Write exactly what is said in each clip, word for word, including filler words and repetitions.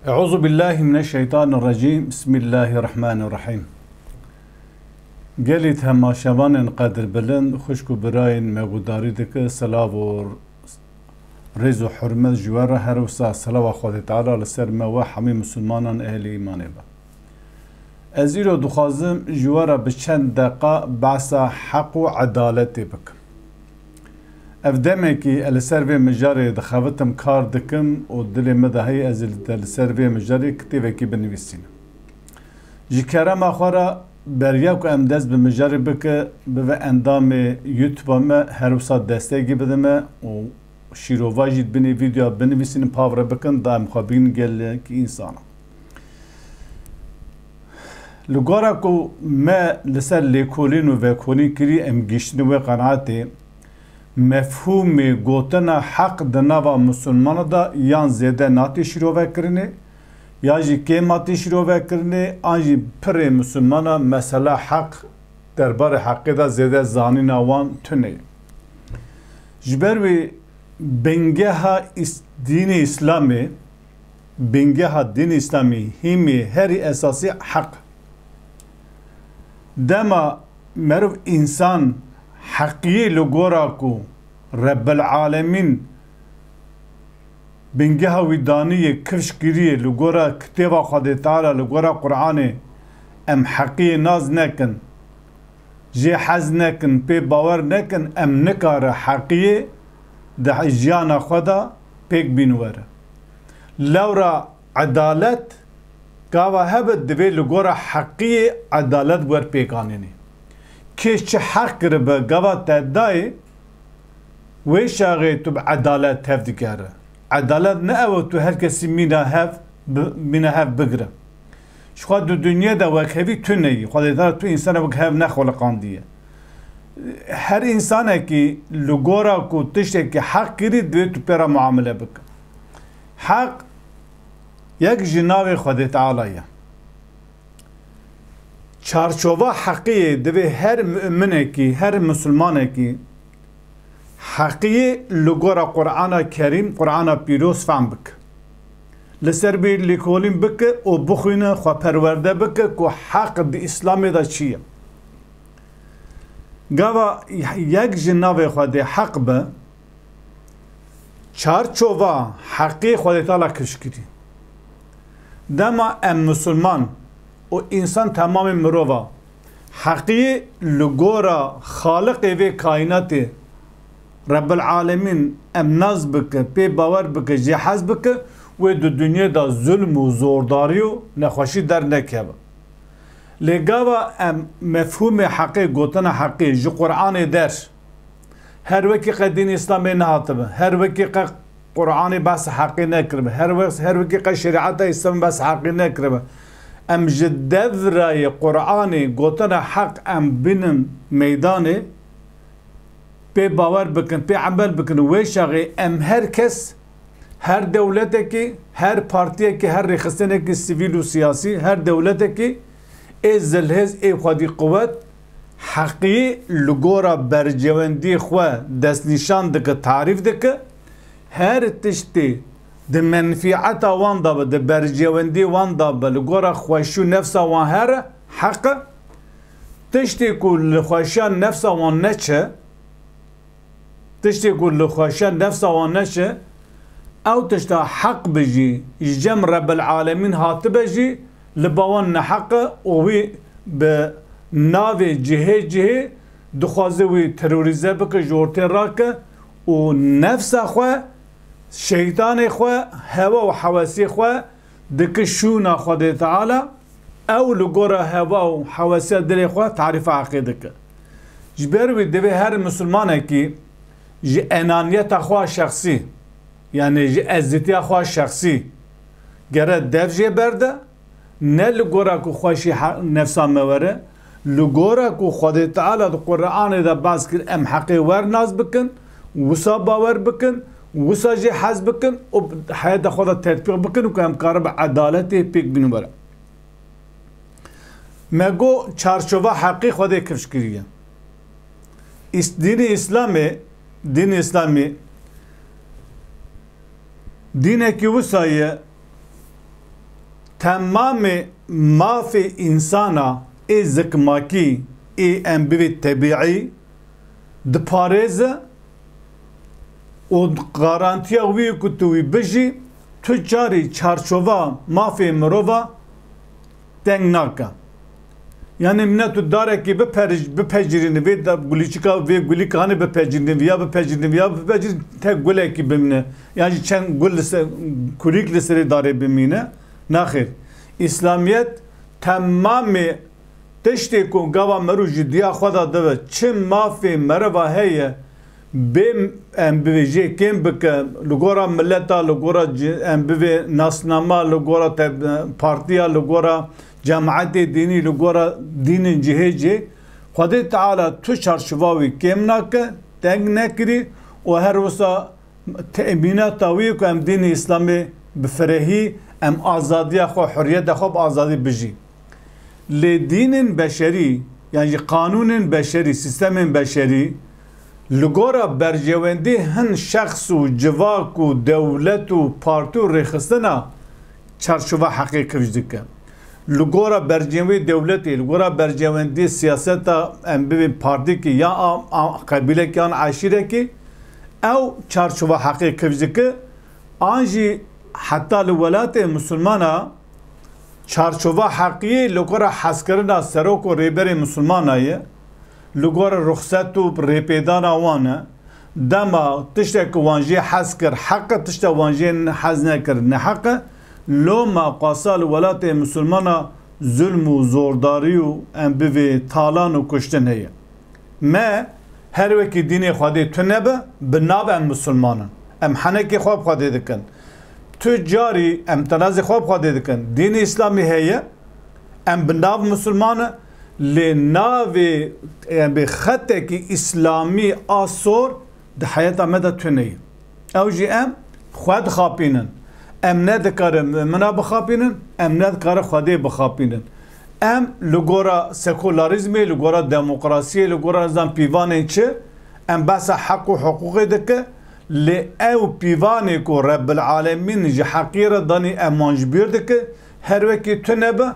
Euzu billahi mineşşeytanirracim. Bismillahirrahmanirrahim. Gelî temaşevanên qedirbilind, xwişk û birayên me guhdarî dike, silav û rêz û hurmet ji we re, her wisa silawa Xwedê Teala li ser me we hemî misilmanan ehlê îmanê be. Ez îro dixwazim ji we re bi çend deqa behsa heq û edaletê bikim. Ev demekî ez li ser vê mijarê dixebitim, kar dikim û dilê min de heye ez li ser vê mijarê kitêbekî binivîsînim. Ji kerema xwe re beriya ku em dest bi mijarê bike, bibe endamê YouTube-a me, her wisa destekî bide me û şîrova jî di binê vîdyoya binivîsînin, pavre bikin, da em xwe bigihînin gelekî însana. Li gora ku me li ser lêkolîn û vekolîn kirî, em gihîştine wê qenaetê, mefhûmê gotina heq di nava misilmana de yan zêde natê şîrovekirinê, ya jî kêm hatî şîrovekirinê, an jî pirê misilmana mesela heq, derbarê heqê de zêde zanîna wan tune ye. Ji ber wî bingeha îs-, dînê Îslamê, bingeha dînê Îslamê, hîmê herî esasî heq. Dema merov, însan heqiyê li gora ku Rebbil Alemîn bingeha wî danî yê, kifş kirî yê, li gora kitêba Xwedê Teala, li gora Qur'anê em heqiyê nas nekin, jê hez nekin, pê bawer nekin, em nikare heqiyê di jiyana xwe de pêk bîn were. Lewra edalet gava hebe divê li gora heqiyê edalet wer pêk anînî. Kê çi heq kiribe gava te dayê, wê şaxê tu bi edalet tev digere. Edalet ne ew e tu her kesî mîna hev bi-, mîna hev bigire. Ji xwe di dinyê de wekhevî tu neyî. Xwedê Teala tu însana wek hev nexweliqandiye. Her însanekî li gora ku tiştekî heq kirî, divê tu pê re muamele bike. Heq yek ji navê Xwedê Teala ye. Çarçova heqiyê divê her muminekî, her misilmanekî heqiyê li gora Qur'ana Kerîm, Qur'ana Pîroz fehm bike. Li ser wî lêkolîn bike û bixwîne, xwe perwerde bike ku heq di Îslamê de çi ye. Gava yek ji navê Xwedê heq be, çarçova heqê Xwedê Teala kifş kirî. Dema em misilman û însan temamê mirova heqiyê li gora Xaliqê vê kaînatê, Rebbil Alemîn, em nas bike, pê bawer bike, jê hez bike, wê di dinyê de zulm û zordarî û nexweşî dernekeve. Lê gava em mefhûmê heqê, gotina heqê ji Qur'anê der, her wekî qe dîn Îslamê nehatibe, her wekî qe Qur'anê behs heqê nekiribe, her wek-, her wekî qe şerîeta Îslamê behs heqê nekiribe, em ji devrayê Qur'anê gotina heq em bînin meydanê, pê bawer bikin, pê emel bikin. Wê şaxê em her kes, her dewletekî, her partiyekî, her rêxistinekî sivîl û siyasî, her dewletekî ê zilhêz, ê xwedî quwet, heqî li gora bercewendî xwe destnîşan dike, tarîf dike. Her tiştê di menfîeta wan de be, di bercewendî wan de be, li gora xweşî û nefsa wan here, heq e. Tiştê ku li xweşiya nefsa wan neçe, tiştê ku li xweşiya nefsa wan neçe, ew tişta heq be jî, ji cem Rebbil Alemîn hatibe jî, li ba wan neheq e û wî bi navê cihê cihê dixwaze wî terorîze bike, ji ortê rake û nefsa xwe, şeytanê xwe, hewa û hewesê xwe dike şûna Xwedê Teala, ew li gora hewa û hewesiya dilê xwe tarîfa heqê dike. Ji ber wî divê her misilmanekî ji enaniyeta xwe şexsî, yanî ji ezzetiya xwe şexsî gere dev jê berde, ne li gora ku xweşî he-, nefsa me were, li gora ku Xwedê Teala di Quranê de bas kir, em heqê wer nas bikin, wisa bawer bikin, wisa jê hez bikin û heyata xwe de tetbîq bikin û ku em karibe edaletê pêk bînin were. Me got çarçova heqî Xwedê kifş kiriye. Îs-, dînê Îslamê, dînê Îslamê dînekî wisa ye, Temamê mafê însana ê zikmakî ê em bivê tebîî diparêze û garantiya wî ku tu wî bijî, tu carî çarçova mafê mirova teng nake. Yanî mine tu darekî biperic-, bipecirînî, vê da-, gulîçika, vê gulîkanê bipecirînî, viya bipecirînî, viya bipecirînî, tek gulekî bimîne. Yan jî çend gul li ser, kulîk li serê darê bimîne. Naxêr. Îslamiyet temamê tiştê ku gava mirov ji diya xwe de dibe, çi mafê meriva heye, bê em bivê jê kêm bike, li gora mileta, li gora ci-, em bivê nasnama, li gora te-, partiya, li gora cemaetê dînî, li gora dînên cihê cê, Xwedê Teala tu çarçiva wî kêm nake, teng nekirî û her wisa temînata wî ku em dînê Îslamê bi firehî, em azadiya xwe, hurriyeta xwe bi azadî bijî. Lê dînên beşerî, yan jî qanûnên beşerî, sîstemên beşerî, li gora berjewendî hin şexs û civak û dewlet û partî û rêxistina çarçova heqê kifş dike. Li gora bercewendî dewletê, li gora bercewendî siyaseta em bibên partîkî ya a, a, qebîlekî yan eşîrekî, ew çarçova heqê kifş dike. An jî heta li welatê misilmana çarçova heqiyê li gora hezkirina serok û rêberê misilmana ye, li gora ruxset û rêpêdana wan e. Dema tiştek ku wan jê hez kir heq e, tişta wan jê hez nekir neheq e. Loma qasa li welatê misilmana zulm û zordarî û em bivê talan û kuştin heye. Me her wekî dînê Xwedê tune be, bi nav em misilman in. Em henekê xwe bi Xwedê dikin. Tu carî em tenazê xwe bi Xwedê dikin. Dînê Îslamî heye, em bi nav misilman in, lê navê, em bê xetekî Îslamî a sor di heyeta me de tune ye. Ew jî em xwe dixapînin. Em nedikarin mumina bixapînin, em nedikarin Xwedê bixapînin. Em li gora sekularîzmê, li gora demokrasiyê, li gora nizam pîvanên çi, em behsa heq û hiqûqê dike, lê ew pîvanê ku Rebbil Alemîn ji heqiyê re danî em wan ji bîr dike, her wekî tune be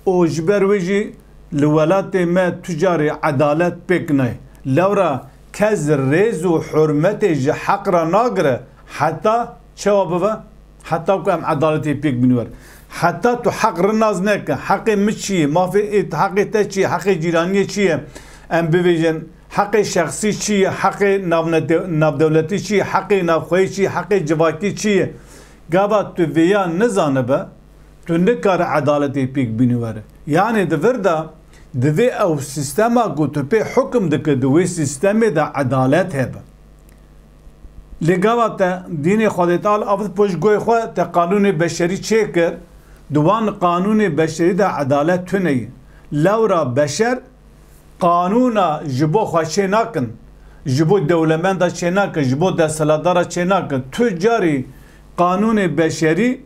û ji ber wê jî li welatê me tu carî edalet pêk nayê. Lewra kes rêz û hurmetê ji heq re nagire heta çawa bibe? Heta ku em edaletê pêk bînin wer. Heta tu heq rinaz neke, heqê min çi ye, mafê ê, heqê te çi ye, heqê cîraniyê çi ye? Em bibêjin, heqê şexsî çi ye, heqê navnete-, navdewletî çi ye, heqê navxweyî çi ye, heqê civakî çi ye? Gava tu vêya nizanibe, tu nikare edaletê pêk bînî were. Yanî di vir de divê ew sîstema ku tu pê hukim dike, di wê sîstemê de edalet hebe. Lê gava te dînê Xwedê Teala avit pişt guhê xwe, te qanûnê beşerî çêkir, di wan qanûnê beşerî de edalet tune ye. Lewra beşer qanûna ji bo xwe çê nakin, ji bo dewlemenda çê nakin, ji bo desthilatdara çê nakin. Tu carî qanûnê beşerî,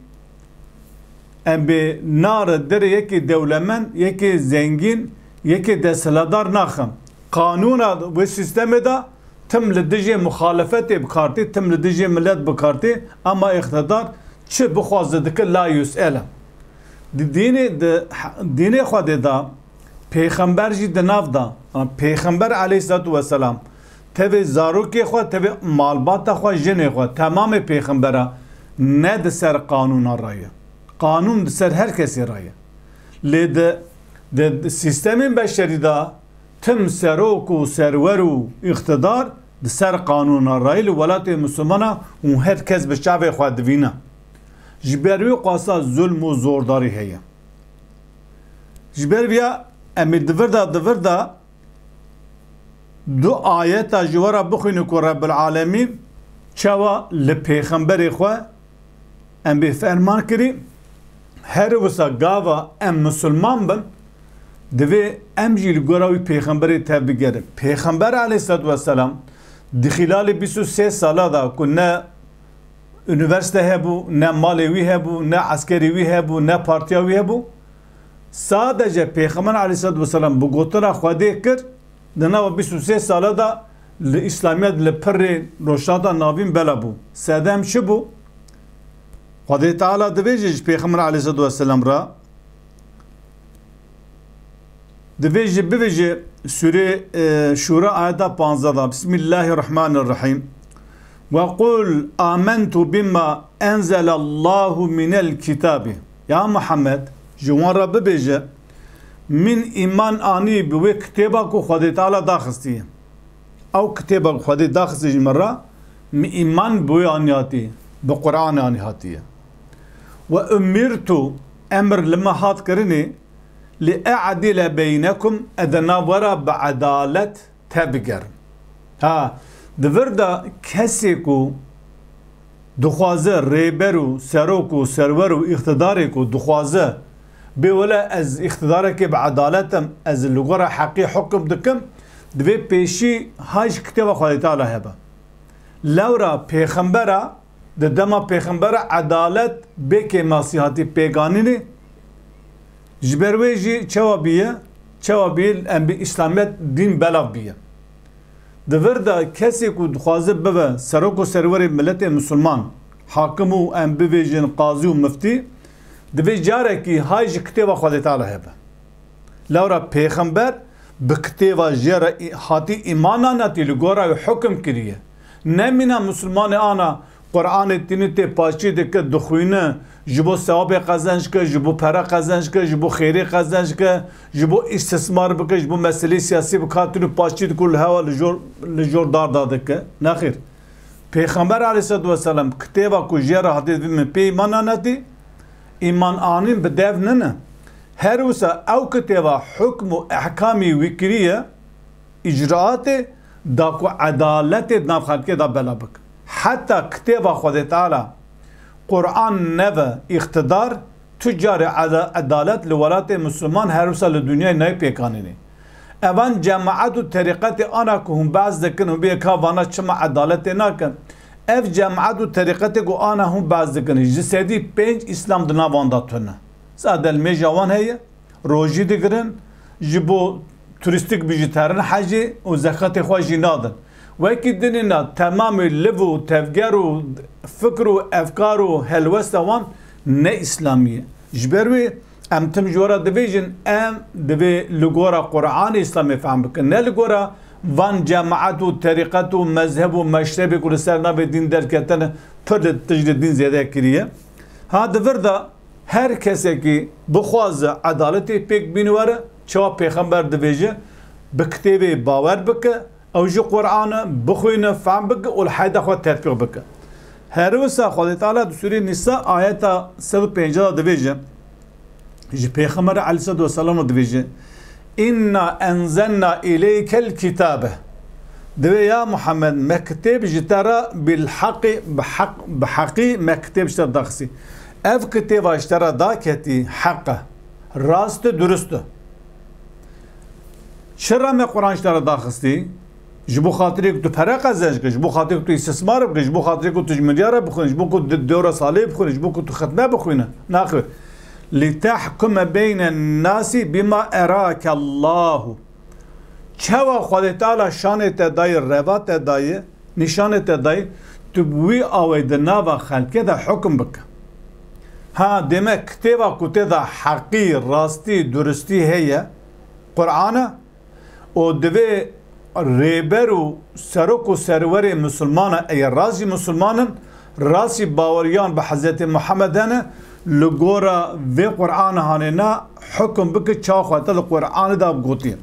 em bê nare derê yekê dewlemend, yekê zengîn, yekê desthilatdar naxin. Qanûna wê sîstemê de tim li dijê muxalefetê bi kar tê, tim li dijê milet bi kar tê, ama îqtidar çi bixwaze dike la yus'ele. Di dînê, di dînê Xwedê de pêxember jî di nav de, pêxember aleyhisselatu vesselam tevê zarokê xwe, tevê malbata xwe, jinê xwe, temamê pêxembera ne di ser qanûna re ye. Qanûn di ser her kesê re ye. Lê di, di, di sîstemên beşerî de tim serok û serwer û îqtidar di ser qanûna re ye li welatê misilmana û her kes bi çavê xwe divîne. Ji ber wî qasa zulm û zordarî heye. Ji ber viya em ê di vir de, di vir de du ayeta ji we re bixwînin ku Rebbil Alemîn çawa li pêxemberê xwe em bê ferman kirî, her wisa gava em misilman bin, divê em jî li gora wî pêxemberê tevbigerin. Pêxember aleyhisselatu vesselam di xîlalê bîst û sê sala de ku ne unîversîte hebû, ne malê wî hebû, ne eskerê wî hebû, ne partiya wî hebû. Sadece Pêxember aleyhisselatu vesselam bi gotina Xwedê kir, di nava bîst û sê sala de li Îslamiyet li pirê Rojhilata Navîn bela bû. Sedem çi bû? Xwedê Teala divêje ji Pêxember aleyhisselatu vesselam re, divêje, bivêje, Sûrê, e, Şûra ayeta panzdeh de, Bismillahirrahmanirrahim. "Ve qul amentu bima enzelallahu minel kitabi." Ya Muhammed, ji wan re bibêje, "Min îman anî bi wê kitêba ku Xwedê Teala daxistiye." Ew kitêba ku Xwedê daxistî ji min re, min îman bi wê anî hatî, bi Qur'anê anî hatiye. "Ve umirtu", emir li min hat kirinê, "li e'dile beynekum", ez di nav we re bi edalet tev bigerim. Ha, di vir de kesê ku dixwaze rêber û serok û serwer û îqtidarê ku dixwaze bê wele ez îqtidarekê bi edalet im, ez li gora heqî hukm dikim, divê pêşî hay ji kitêba Xwedê Teala hebe. Lewra pêxembera, di dema pêxembera edalet bê kêmasî hatî pêkanînê, ji ber wê jî çawa bîye? Çawa bîye em bi Îslamiyet dîn belav bîye? Di vir de kesê ku dixwaze bibe serok û serwerê miletê misilman, hakim û em bivêjin qazî û miftî, divê carekî hay ji kitêba Xwedê Teala hebe. Lewra pêxember bi kitêba jê re î-, hatî îman anatî, li gora wî hukm kiriye. Nemîna misilmanê ana Qur'anê tînî tê paştî dike, dixwîne, ji bo sewabê qezenc ke, ji bo pere qezenc ke, ji bo xêrê qezenc ke, ji bo îstismar bike, ji bo meseleyê siyasî bike, tînî paştî diku li hewa li jor, li jor dar da dike. Nexêr. Pêxember aleyhisselatu vesselam kitêba ku jê re hatî divê min pê îman anetî, îman anîn bi dev nine. Her wisa ew kitêba hukm û ehkamî wî kiriye, îcraatê da ku edaletê di nav xelkê de bela bike. Heta kitêba Xwedê Teala, Qur'an neve îqtidar, tu carê eda-, edalet li welatê Misliman her wisa li dinyayê nayê pêkanînê. Evan cemaet û terîqetê ana ku hûn behs dikin, hûn bê ka vana çima edaletê nakin? Ev cemaet û terîqetê ku ana hûn behs dikin, ji sedî pênc Îslam di nav wan de tune. Zade limêja wan heye. Rojî digirin, ji bo turîstîk bijî terin hecê û zekatê xwe jî nadin. Wekî dinê na temamê liv û tevger û fikr û efkar û helwesta wan ne îslamî ye. Ji ber wê em tim ji we re dibêjin, em divê li gora Qur'anê îslamê fehm bikin. Ne li gora van cemaet û terîqet û mezheb û meşrebê ku li ser navê dîn derketine pir li tijrê dîn zêde kiriye. Ha di vir de Her kesekî bixwaze edaletê pêk bîne were, çawa pêxember dibêje, bi kitêbê bawer bike, ew jî Qur'an e, bixwîne, fehm bike û li heyda xwe tetbîq bike. Her wisa Xwedê Teala di Sûrê Nîsa ayeta sed û pêncî de dibêje, ji Pêxember aleyhisselatu vesselam re dibêje, "Inna enzelna ileykel kitabe." Divê ya Muhammed, me kitêb ji te re bil haqî, bi haq, bi haqî me kitêb ji te daxistî. Ev kitêba ji te re daketî heq e, rast e, durust e. Çi re me Quran ji te re daxistî? Ji bo xatirê ku tu pere qezenc kir, ji bo xatirê ku tu îstismar bikir, ji bo xatirê ku tu ji milyara bixwînî, ji bo ku di dewra salê bixwînî, ji bo ku tu xitme bixwîne. Naxir. "Li tehkume beynen nasi bima erake Allahu." Çawa Xwedê Teala şanê te dayî, reva te dayî, nîşanê te dayî, tu bi wî awê di nava xelkê de hukm bike. Ha, demek kitêba ku tê de heqî, rastî, durustî heye, Qur'an e, û divê rêber û serok û serwerê misilmana, ey rast jî misilman in, rast jî baweriyan bi Hezretê Muhammed hene, li gora vê Qur'ana hanê na hukm bike, çawa xwe te li Qur'anê de gotiye.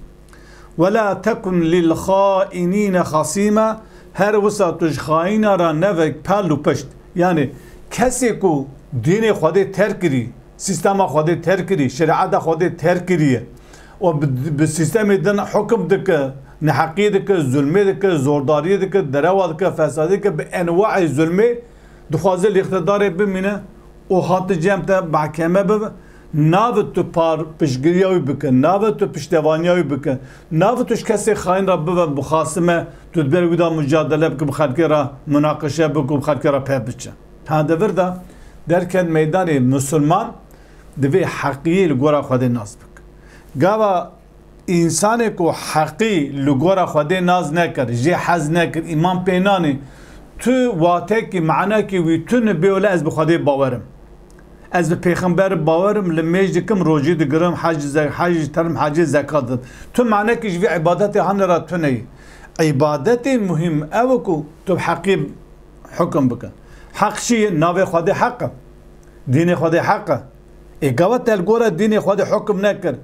"Ve la tekun lil xainîne xasîme", her wisa tu ji xaîna re neve pal û pişt. Yani kesê ku dînê Xwedê terk kirî, sîstema Xwedê terk kirî, şerîeta Xwedê terk kiriye û bi, bi sîstemê din hukm dike, neheqî dike, zulmê dike, zordariyê dike, derewa dike, fesadê dike, bi enwaê zulmê dixwaze li îqtidarê bimîne û hate cem te mahkeme bibe, nabe tu par piştgiriya wî bike, nabe tu piştevaniya wî bike, nabe tu ji kesê xaîn re bibe muxasime, tu di ber wî de mucadele bike, bi xelkê re munaqeşe bike û bi xelkê re pê biçe. Ha di vir de derket meydanê, misilman divê heqiyê li gora Xwedê nas bike. Gava însanê ku heqî li gora Xwedê nas nekir, jê hez nekir, îman pê nanî, tu watekî, manekî wî tune bê wele ez bi Xwedê bawer im. Ez bi pêxember bawer im, limêj dikim, rojî digirim, hec ze-, hec terim, hecê zekat didim. Tu manekî ji vî îbadetê hane re tune yî. Îbadetê muhîm ew e ku tu bi heqî hukum bikin. Heq çi ye? Navê Xwedê heq e. Dînê Xwedê heq e. Ê gava te li gora dînê Xwedê hukum nekir.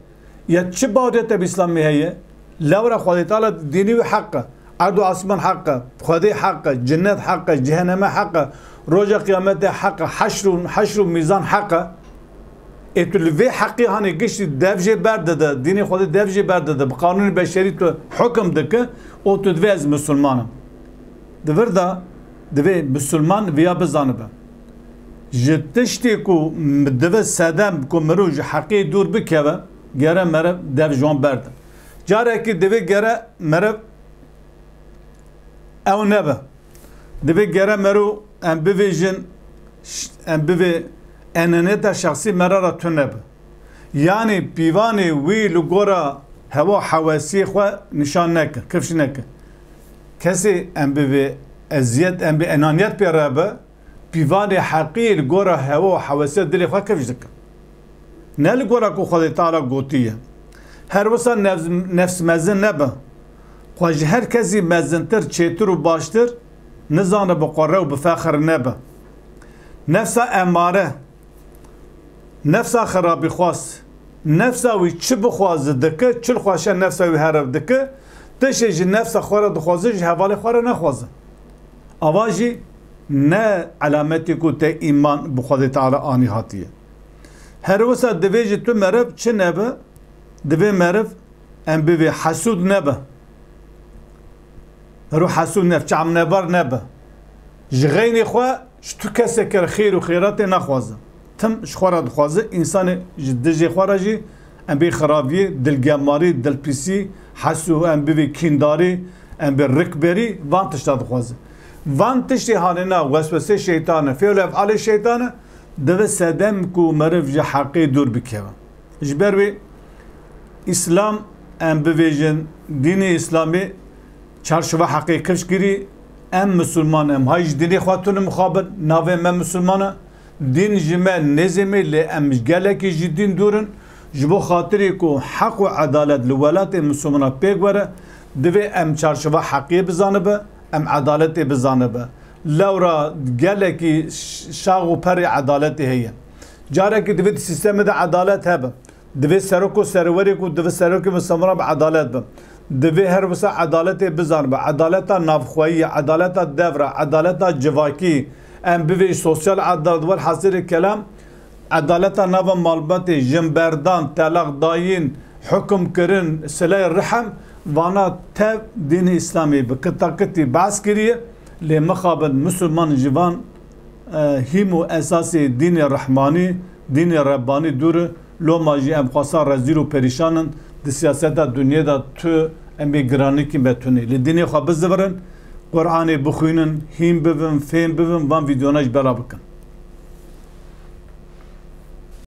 Ya çi baweriyê te bi Îslamê heye? Lewra Xwedê Teala dînê wî heq e. Erd û asman heq e. Xwedê heq e. Cinnet heq e. Cehenneme heq e. Roja Qiyametê heq e. Heşr û, heşr û mîzan heq e. Ê tu li vê heqî hanê giştî dev jê berdide, dînê Xwedê dev jê berdide, bi qanûnê beşerî tu hukim dike, û tu divê ez misilman im. Di vir de divê misilman viya bizanibe. Ji tiştê ku m-, divê sedem ku mirov ji heqê dûr bikeve, gere meriv dev ji wan berde. Carekî divê gere meriv ew nebe. Divê gere meriv em bivêjin, ş-, em bivê enaniyeta şexsî mera re tune be. Yanî pîvanê wî li gora hewa hewesiyê xwe nîşan neke, kifş neke. Kesê em bivê eziyet, em bê enaniyet pê re be, pîvanê heqî li gora hewa û hewesiya dilê xwe kifş dike. Ne li gora ku Xwedê Teala gotiye. Her wisa nefs, nefs mezin nebe. Xwe ji her kesî mezintir, çêtir û baştir nizane, bi xwe rew, bi fexir nebe. Nefsa emare, nefsa xerabîxwaz, nefsa wî çi bixwaze dike, çi li xweşe nefsa wî herev dike, tiştê ji nefsa xwe re dixwaze, ji hevalê xwe re nexwaze. Ava jî ne elametê ku te îman bi Xwedê Teala anî hatiye. Her wisa divê ji tu meriv çi nebe, divê meriv em bivê hesûd nebe. Meriv hesûd nebe, çavnebar nebe. Ji xeynê xwe ji tu keseke re xêr û xêratê naxwaze. Tim ji xwe re dixwaze, însanê ji dijê xwe re jî em bê xirabiyê, dilgemarî, dilpîsî, hesû, em bivê kîndarî, em bê rikberî, van tişta dixwaze. Van tiştê hanêna weswesê şeytan e, fêl û efalê şeytan e, divê sedem ku meriv ji heqê dûr bikeve. Ji ber wê Îslam, em bivêjin, dînê Îslamê çarşiva heqê kifş kirî, em misilman, em hay ji dînê xwe tune mixabin, navê me misilman e, dîn ji me nêzî me, lê em gelekî ji dîn dûr in. Ji bo xatirê ku heq û edalet li welatê misilmana pêk were, divê em çarşiva heqiyê bizanibe, em edaletê bizanibe. Lewra gelekî ş-, şax û perê edaletê heye. Carekî divê di sîstemê de edalet hebe. Divê serok û serwerê ku divê serokê misilmana bi edalet be. Divê her wisa edaletê bizanibe. Edaleta navxweyî, edaleta dev re, edaleta civakî, em bivê sosyal edalet, welhasilê kelam, edaleta nava malbatê, jinberdan, telaq dayîn, hukum kirin, sileyê rihem, vana tev dînê Îslamê bi kitakitî behs kiriye, lê mixabin misilman ji van, e, hîm û esasê dînê rehmanî, dînê rebbanî dûr e. Loma jî em xwesa rezîl û perîşan in. Di siyaseta dinyê de tu em ê giranîkî me tunê. Li dînê xwe bizivirin, Quranê bixwînin, hîn bibin, fêm bibin, van vîdyona jî bela bikin.